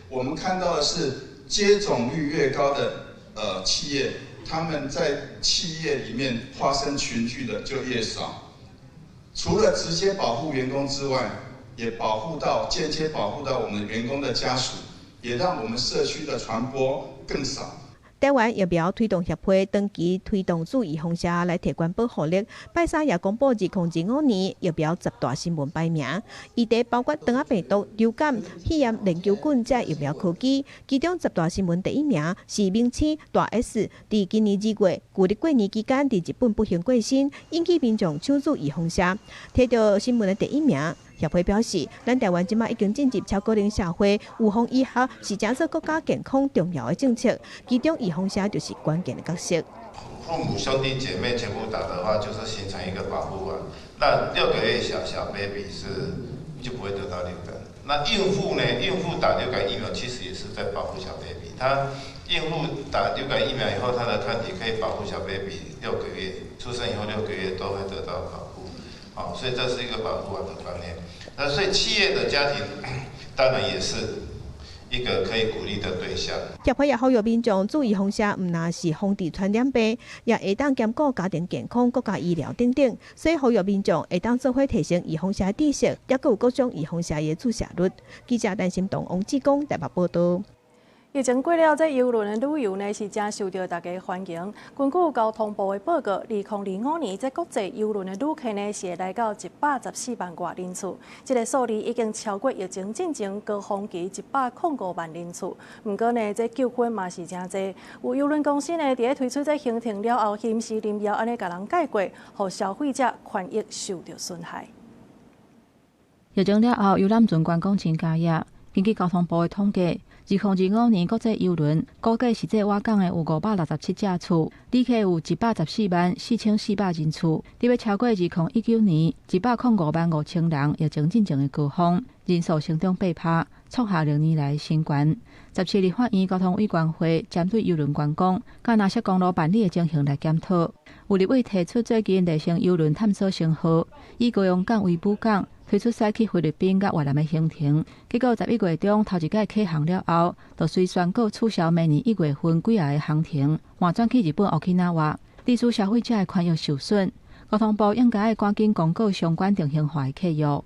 S28: 我們看到的是接種率越高的企業。他們在企業裡面發生群聚的就越少，除了直接保護員工之外，也保護到間接保護到我們員工的家屬，也讓我們社區的傳播更少。
S9: 台灣疫苗推動協會長期推動注預防射來提懸保護力。拜三也公布2025年疫苗十大新聞排名，議題包括腸仔病毒、流感、肺炎鏈球菌這疫苗科技。其中十大新聞第一名是明星大 S，佇今年2月舊曆過年期間佇日本不幸過身，引起民眾搶注預防射，提著新聞的第一名。協會表示，咱台灣這馬已經進入超高齡社會，預防醫學是成做國家健康重要的政策，其中預防射就是關鍵的角色。
S29: 父母兄弟姐妹全部打的話，就是形成一個保護網。那6個月小小 baby 是就不會得到流感。那孕妇呢？孕妇打流感疫苗其实也是在保护小 baby。她孕妇打流感疫苗以后，她的抗体可以保护小 baby 六个月，出生以后六个月都會得到保護。好，所以這是一個保護網的觀念。那所以企業的家庭當然也是一個可以鼓勵的對象。
S9: 協會也呼籲民眾注意風險，毋但是防治傳染病，也會當兼顧家庭健康、國家醫療等等。所以呼籲民眾會當做伙提升預防射知識，抑閣有各種預防射的注射率。記者陳心棟、王志剛台北報道。
S1: 疫情過了，這郵輪的旅遊呢是誠受著大家歡迎。根據交通部的報告，2025年這國際郵輪的旅客呢是會來到114萬外人次，這個數字已經超過疫情進前高峰期105萬人次。毋過呢，這糾紛嘛是誠濟。有郵輪公司呢，佇咧推出這行程了後，臨時臨要按呢共人改過，予消費者權益受著損害。
S16: 疫情了後，遊覽船觀光真加熱。根據交通部的統計，2025年國際郵輪估計實際倚港的有567隻次，旅客有114萬4400人次，佇欲超過2019年105萬5千人疫情進前的高峰，人數成長8%，創下歷年來新高。17立法院交通委員會針對郵輪觀光、佮藍色公路辦理的情形來檢討，有立委提出最近麗星郵輪探索星號，以高雄港為母港，推出駛去菲律賓佮越南的行程，結果11月中頭一擺啟航了後，就隨宣告取消明年1月份幾仔个航程，換轉去日本沖繩。致使消費者的權益受損，交通部應該愛趕緊公告相關定型化的契約。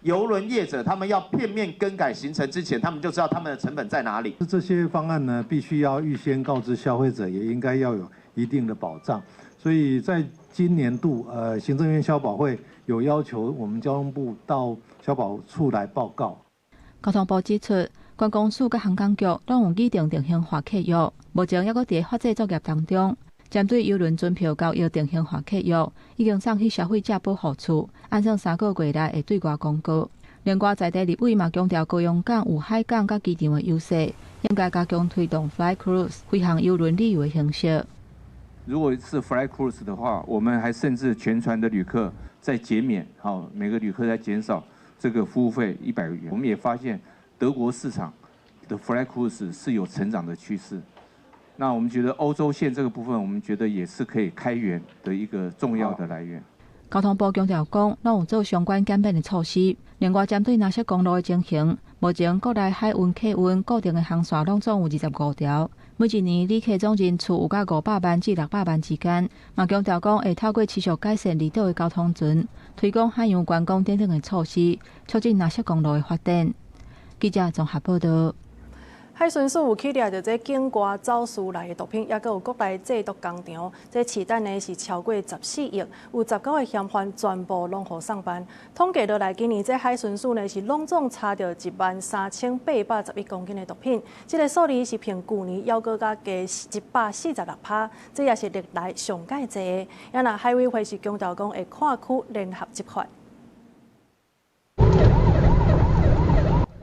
S10: 郵輪業者他們要片面更改行程之前，他們就知道他們的成本在哪裡。
S11: 這些方案呢，必須要預先告知消費者，也應該要有一定的保障。所以在今年度，行政院消保會有要求我們交通部到消保處來報告。
S16: 交通部指出，觀光署佮航港局攏有擬定定型化契約，目前猶閣佇法制作業當中。針對郵輪船票交易定型化契約，已經送去消費者保護處，按算3個月內會對外公告。另外，在地立委嘛強調高雄港有海港佮機場的優勢，應該加強推動 Fly Cruise 飛航郵輪旅遊的形式。
S12: 如果是 Fly Cruise 的話，我們還甚至全船的旅客在減免，好，每個旅客在減少這個服務費100元。我們也發現德國市場的 Fly Cruise 是有成長的趨勢。那我們覺得歐洲線這個部分，我們覺得也是可以開源的一個重要的來源。
S16: 交通部強調講，攏有做相關減免的措施。另外，針對藍色公路的情形，目前國內海運客運固定的航線攏總有25條，每一年旅客總人次有到500萬至600萬之間。嘛強調講，會透過持續改善離島的交通船，推廣海洋觀光等等的措施，促進藍色公路的發展。記者綜合報道。
S1: 海巡署有去掠著這境外走私來的毒品，抑閣有國內製毒工廠，這市值呢是超過14億，有19個嫌犯全部攏予送辦。統計落來，今年這海巡署呢是攏總查著13,811公斤的毒品，這個數字是比舊年猶閣較加146%，這也是歷來上蓋濟的。啊若海委會是強調講會跨區聯合執法。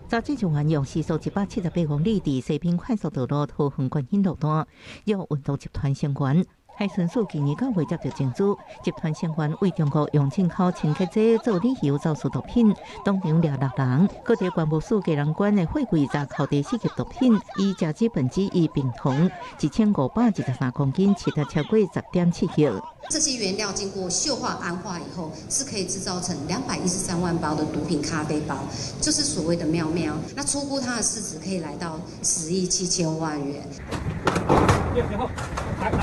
S25: 詐騙人員用時速178公里，佇西濱快速道路桃園觀音路段，約運毒集團成員。海巡署今年九月接著偵查，集團成員為中國用進口清潔劑做理由走私毒品，當場掠六人。閣佇關務署基隆關的貨櫃閘扣第四級毒品，以甲基苯基異丙酮1523公斤，市值超過10.7億。
S13: 這些原料經過溴化氨化以後，是可以製造成213萬包的毒品咖啡包，就是所謂的喵喵。那初估它的市值可以來到10億7000萬元。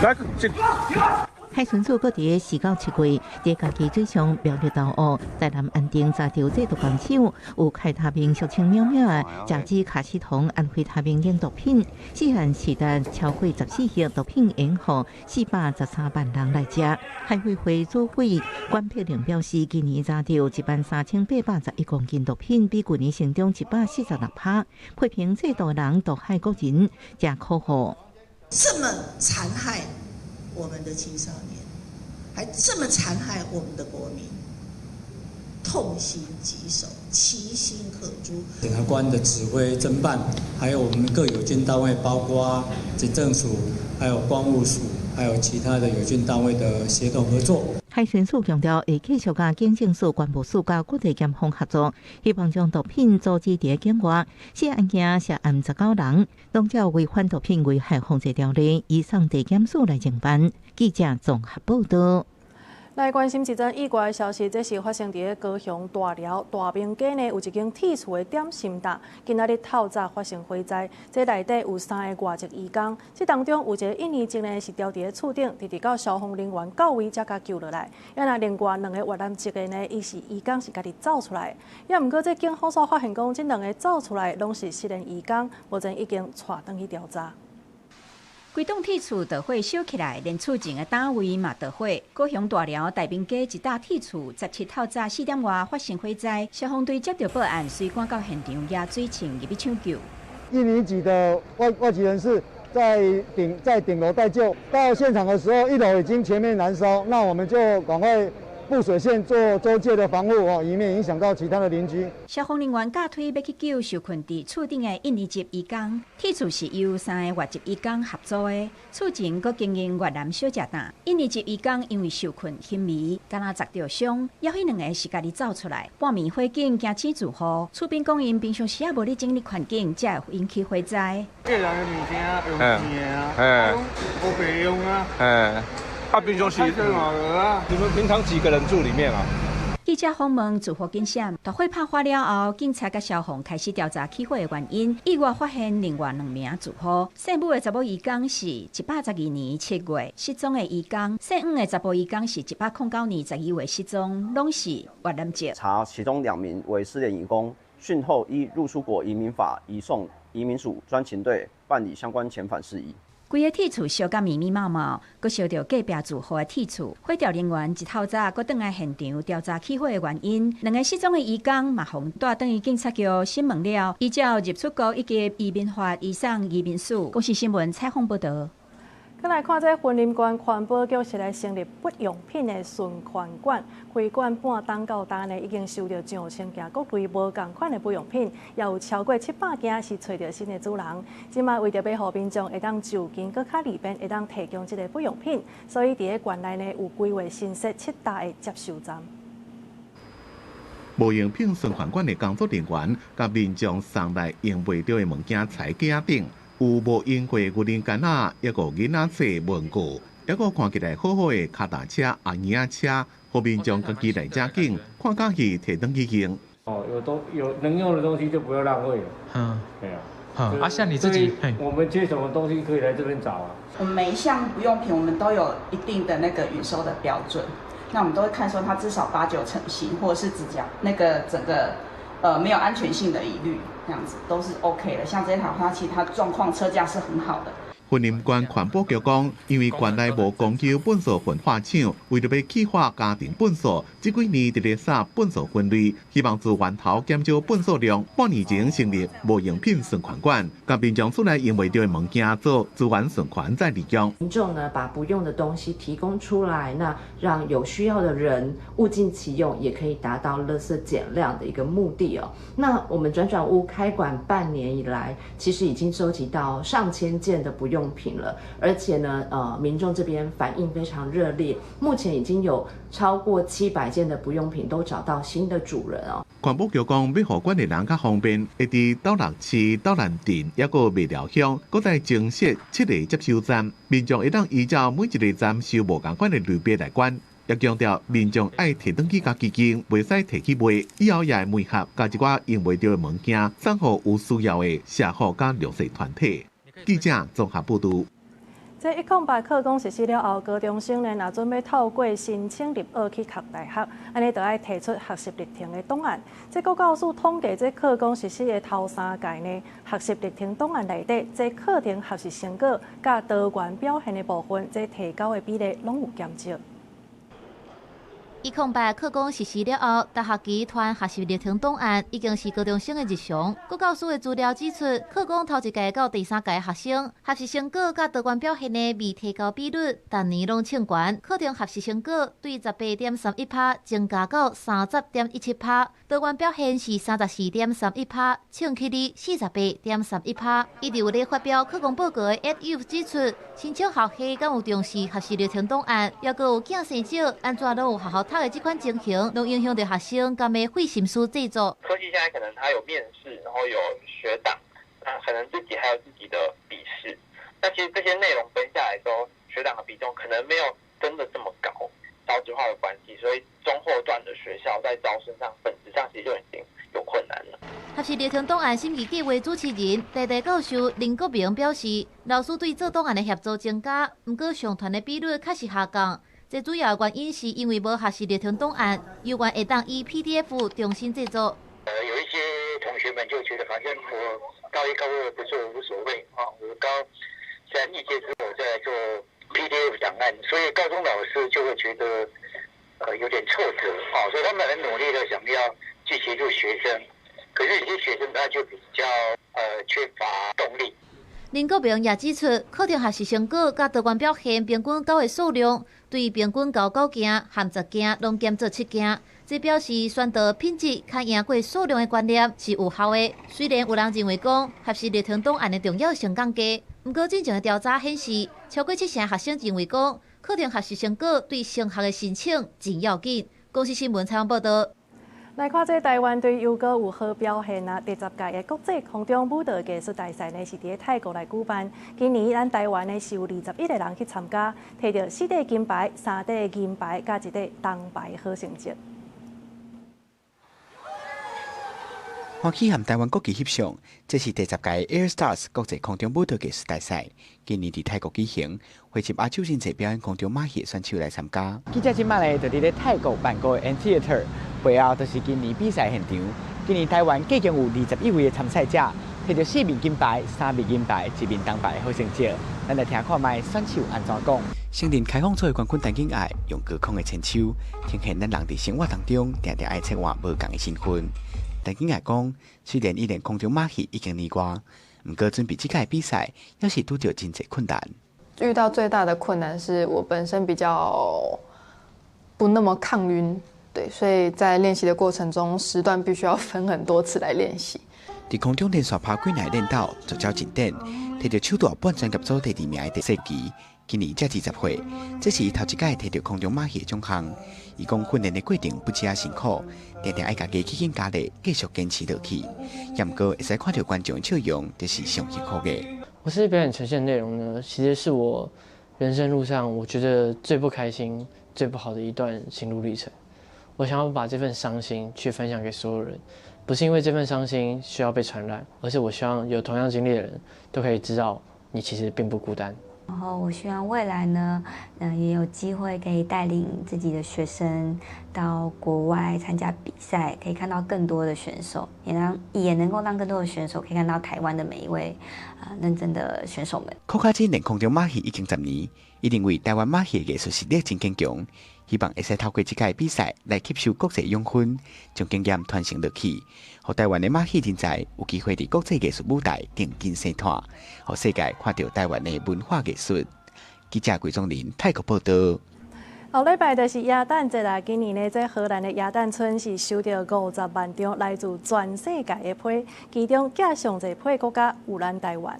S25: 來，海巡署閣佇4到7月，佇家己水上苗栗斗湖、台南安定查著製毒工廠，有開他命俗稱喵喵的甲基卡西酮、安非他命等毒品，涉案市值超過14億，毒品引予413萬人來食。海委會主委關碧玲表示，今年查著13,811公斤毒品，比舊年成長146%，批評製毒人毒害國人，誠可惡。
S14: 這麼殘害我們的青少年，還這麼殘害我們的國民，痛心疾首，其心可誅。
S15: 檢察官的指揮偵辦，還有我們各有關單位，包括警政署、還有關務署，還有其他的有關單位的協同合作。
S25: 海巡署強調，會繼續佮警政署、關務署佮國際檢方合作，希望將毒品阻止佇境外。這案件涉案19人，攏照違反毒品危害防制條例，移送地檢署來偵辦。記者綜合報道。
S1: 來關心一則意外的消息，這是發生佇高雄大寮大明街呢，有一間鐵厝的點心檔，今仔日透早發生火災，這內底有三个外籍移工，這當中有一个印尼籍呢是牢佇咧厝頂，直直到消防人員到位才共救落來。啊若另外兩个越南籍的呢，伊是移工是家己走出來，也毋過這警方所發現講，這兩个走出來攏是失聯移工，目前已經帶轉去調查。
S8: 規棟鐵厝著火燒起來，連厝前的單位嘛著火。高雄大寮大明街一棟鐵厝，17透早4點外發生火災，消防隊接到報案，隨趕到現場，壓水銃入去搶救。
S17: 印尼籍的外籍人士在頂樓待救，到現場的時候，一樓已經全面燃燒，那我們就趕快布水線做周界的防護哦，以免影響到其他的鄰居。
S8: 消防人員架推欲去救受困佇厝頂的印尼籍移工，鐵厝是由三个外籍移工合租的，厝前閣經營越南小食檔。印尼籍移工因為受困昏迷，敢若砸著傷，猶彼兩个是家己走出來。半暝火警驚醒住戶，厝邊講𪜶平常時仔無咧整理環境，才會引起火災。
S26: 個人的物件用錢的啊，無白用啊。
S27: 啊，平常時你們平常幾個人住裡面啊？
S8: 記者訪問住戶警察，大火拍發了後，警察佮消防開始調查起火的原因。意外發現另外兩名住戶，姓武的查某移工是112年7月失蹤的移工，姓黃的查埔移工是109年12月失蹤，攏是越南籍。
S18: 查其中兩名為失聯移工，訊後依入出國移民法移送移民署專勤隊辦理相關遣返事宜。
S8: 規个鐵厝燒甲密密麻麻，閣燒著隔壁住戶的鐵厝。火調人員一透早閣轉來現場調查起火的原因。兩个失蹤的移工嘛，予帶轉去警察局審問了，依照入出國以及移民法移送移民署。公視新聞採訪報導。
S1: 閣來看這雲林縣環保局是來成立不用品的循環館，開館半冬到今呢，已經收著上千件各類無仝款的不用品，也有超過700件是揣著新的主人。這擺為著欲予民眾會當就近閣較利便，會當提供這个不用品，所以佇咧縣內呢有規劃新設七大的接收站。
S19: 無用品循環館的工作人員，共民眾送來用袂著的物件，踩架頂。有無用過牛奶罐仔，抑閣囡仔冊文具，抑閣看起來好好的跤踏車、阿嬰仔車，予民眾家己來遮揀，看佮意提轉去用。
S20: 哦，有都有能用的東西就不要浪費了。對啊。
S4: 啊，像你自己，
S20: 我們缺什麼東西可以來這邊找啊。
S21: 我們每一項不用品，我們都有一定的那個允收的標準。那我們都會看說它至少八九成新，或者是只講那個整個沒有安全性的疑慮，這樣子都是 OK 的。像這台它其實它狀況車架是很好的。
S19: 雲林縣環保局講，因為縣內無公有糞埽焚化廠，為著欲去化家庭糞埽，這幾年佇咧掃糞埽分類，希望自源頭減少糞埽量。半年前成立無用品循環館，共民眾厝內用袂著的物件做資源循環再利用。
S22: 民眾呢，把不用的東西提供出來，那讓有需要的人物盡其用，也可以達到垃圾減量的一個目的哦。那我們轉轉屋開館半年以來，其實已經收集到上千件的不用品了，而且呢，民眾這邊反應非常熱烈，目前已經有超過700件的不用品都找到新的主人哦。
S19: 環保局講，欲予管的人較方便，會佇斗六市、斗南鎮，抑閣麥寮鄉，閣再增設七个接收站，民眾會當依照每一个站收無仝款的類別來捐。也強調民眾愛提轉去家己用，袂使提去賣。以後也會媒合，共一寡用袂著的物件，送予有需要的社福佮弱勢團體。記者綜合報導。
S1: 這108課綱實施了後，高中生呢，若準備透過申請入學去讀大學，按呢就愛提出學習歷程的檔案。這國教署統計，這課綱實施的頭三屆呢，學習歷程檔案內底，這課程學習成果佮多元表現的部分，這提交的比例攏有減少。
S2: 108課綱實施了後，逐學期傳學習歷程檔案已經是高中生的日常。國教署的資料指出，課綱頭一屆到第三屆學生學習成果佮多元表現的未提高比率，逐年攏衝懸。課程學習成果對18.31%增加到30.17%，多元表現是34.31%，衝起哩48.31%。伊佇有咧發表課綱報告的 EdYouth 指出，申請學系敢有重視學習歷程檔案，抑閣有囝生少，按怎攏有學校讀的這款情形，攏影響著學生敢欲費心思製作。
S3: 科系現在可能他有面試，然後有學檔，那可能自己還有自己的筆試。那其實這些內容分下來之後，學檔的比重可能沒有真的這麼高。少子化的關係，所以中後段的學校在招生上，本質上其實就已經有困難了。
S2: 學習歷程檔案審議計劃主持人台大教授林國明表示，老師對做檔案的協助增加，毋過上傳的比率確實下降。這主要原因是因為無學習歷程檔案，猶原會當以 PDF 重新製作。
S5: 有一些同學們就覺得，反正我高一高二不做無所謂啊，我高三一屆之後我再來做 PDF 檔案，所以高中老師就會覺得有點挫折啊，所以他們很努力的想要去協助學生，可是有些學生他就比較缺乏動力。
S2: 林國明也指出，課程學習成果佮多元表現平均九的數量，對平均交九件和10件攏減做7件，這表示宣導品質較贏過數量的觀念是有效的。雖然有人認為講學習歷程檔案的重要性降低，毋過進前的調查顯示，超過七成學生認為講課程學習成果對升學的申請真要緊。公視新聞採訪報導。
S1: 來看這台灣隊猶閣有好表現啊！第10屆的國際空中舞蹈藝術大賽呢，是佇咧泰國來舉辦。今年咱台灣呢是有21個人去參加，摕著四塊金牌、三塊銀牌，佮一塊銅牌好成績。
S6: 歡喜和台灣國旗翕相，這是第10屆 Air Stars 國際空中舞蹈藝術大賽，今年佇泰國舉行，匯集亞洲真濟表演空中馬戲的選手來參加。
S7: 記者這擺呢，就佇咧泰國曼谷的 M Theater 背後，就是今年比賽現場。今年台灣計共有21位的參賽者，摕著四面金牌、三面銀牌、一面銅牌的好成績。咱來聽看覓選手按怎講。
S6: 承認開放組的冠軍陳景愛，用高空的牽手，呈現咱人佇生活當中定定愛切換無仝的身份。陳景愛講，雖然伊練空中馬戲已經年外，毋過準備這屆比賽，猶是拄著真濟困難。
S23: 遇到最大的困難是我本身比較不那麼抗暈，對，所以在練習的過程中，時段必須要分很多次來練習。
S6: 佇空中連續拍幾年練鬥，做招進展，摕著手帶半專業組第二名的第四期，今年才20歲，這是伊頭一擺摕著空中馬戲的獎項。伊講訓練的過程不止辛苦，定定愛共家己緊加力，繼續堅持落去。也毋過會使看著觀眾笑容，就是上幸福的。
S24: 我這次表演呈現的內容呢，其實是我人生路上我覺得最不開心、最不好的一段心路歷程。我想要把這份傷心去分享給所有人，不是因為這份傷心需要被傳染，而是我希望有同樣經歷的人都可以知道，你其實並不孤單。
S28: 然後我希望未來呢，也有機會可以帶領自己的學生到國外參加比賽，可以看到更多的選手，也能夠讓更多的選手可以看到台灣的每一位認真的選手們。
S6: 柯卡真練空中馬戲已經10年，伊認為台灣馬戲的藝術實力真堅強，希望會使透過這屆比賽來吸收國際養分，將經驗傳承落去，予台灣的馬戲人才有機會佇國際藝術舞台重金生團，予世界看著台灣的文化藝術。記者桂宗林泰國報導。
S1: 後禮拜就是耶誕節啦！今年呢，這荷蘭的耶誕村是收著50萬張來自全世界的批，其中寄上濟批國家有咱台灣。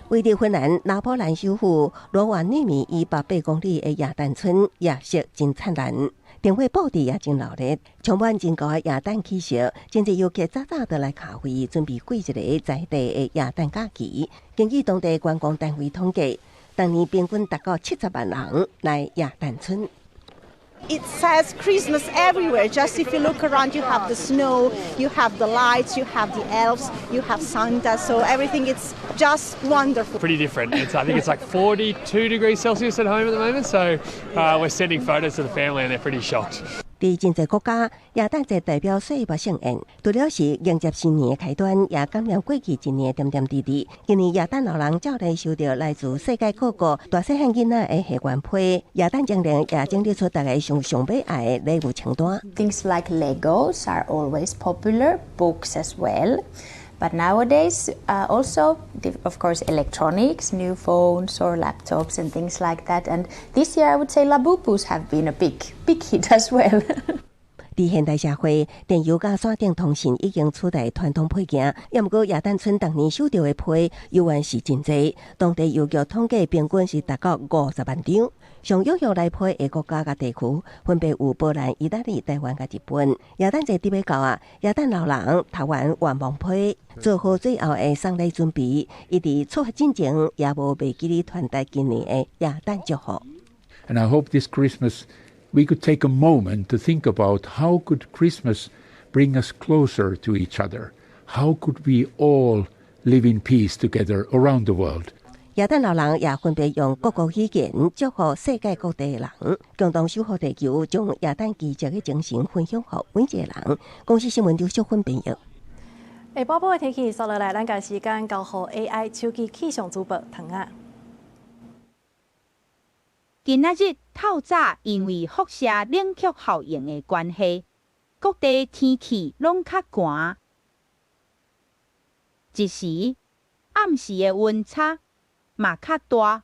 S29: 位佇芬蘭拉普蘭首府羅瓦涅米以北8公里的耶誕村，夜色真燦爛，燈火布置也真熱鬧，充滿真高的耶誕氣息。真濟遊客早早就來卡位，準備過一个在地的耶誕假期。根據當地觀光單位統計，當年平均達到70萬人來耶誕村。
S30: It says Christmas everywhere. Just if you look around, you have the snow, you have the lights, you have the elves, you have Santa. So everything is just wonderful.
S31: Pretty different. I think it's like 42 degrees Celsius at home at the moment. So we're sending photos to the family and they're pretty shocked.
S29: 佇真濟國家，耶誕節代表歲末盛宴，除了是迎接新年的開端，也感念過去一年的點點滴滴。今年耶誕老人照例收著來自世界各國大細漢囡仔的賀願批，耶誕精靈也整理出逐个上上欲愛的禮物清單。
S9: Things like Legos are always popular, books as well. But nowadays, also, of course, electronics, new phones or laptops and things like that. And this year, I would say Labubus have been a big, big hit as well.
S29: 佇現代社會，電郵佮線頂通訊已經取代傳統批件，也毋過耶誕村逐年收著的批猶原是真濟。當地郵局統計平均是達到50萬張。上踴躍來批的國家佮地區，分別有波蘭、意大利、台灣佮日本。耶誕節佇欲到啊，耶誕老人讀完願望批，做好最後的送禮準備。伊佇出發進前，也無袂記得傳達今年的耶誕祝福。
S10: And I hope this Christmas we could take a moment to think about how could Christmas bring us closer to each other? How could we all live in peace together around the world?
S29: 耶誕老人也分別用各國語言祝福世界各地的人，共同守護地球，將耶誕奇蹟的精神分享予每一個人。公視新聞劉淑芬編譯。
S1: 下晡晡的天氣，紲落來，咱共時間交予 AI 手機氣象主播唐仔。
S11: 今仔日透早，因為輻射冷卻效應的關係，各地天氣攏較寒。一時暗時的溫差嘛較大。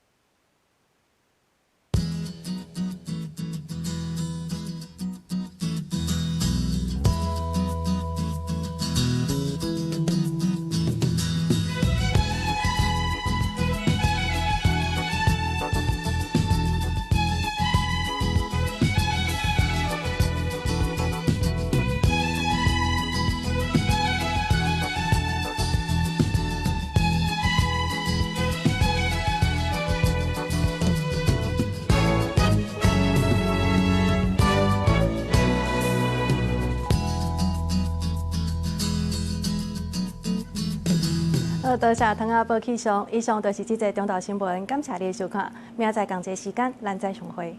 S1: 多謝唐仔報氣象，以上就是這節中晝新聞，感謝你的收看，明仔載仝一个時間，咱再相會。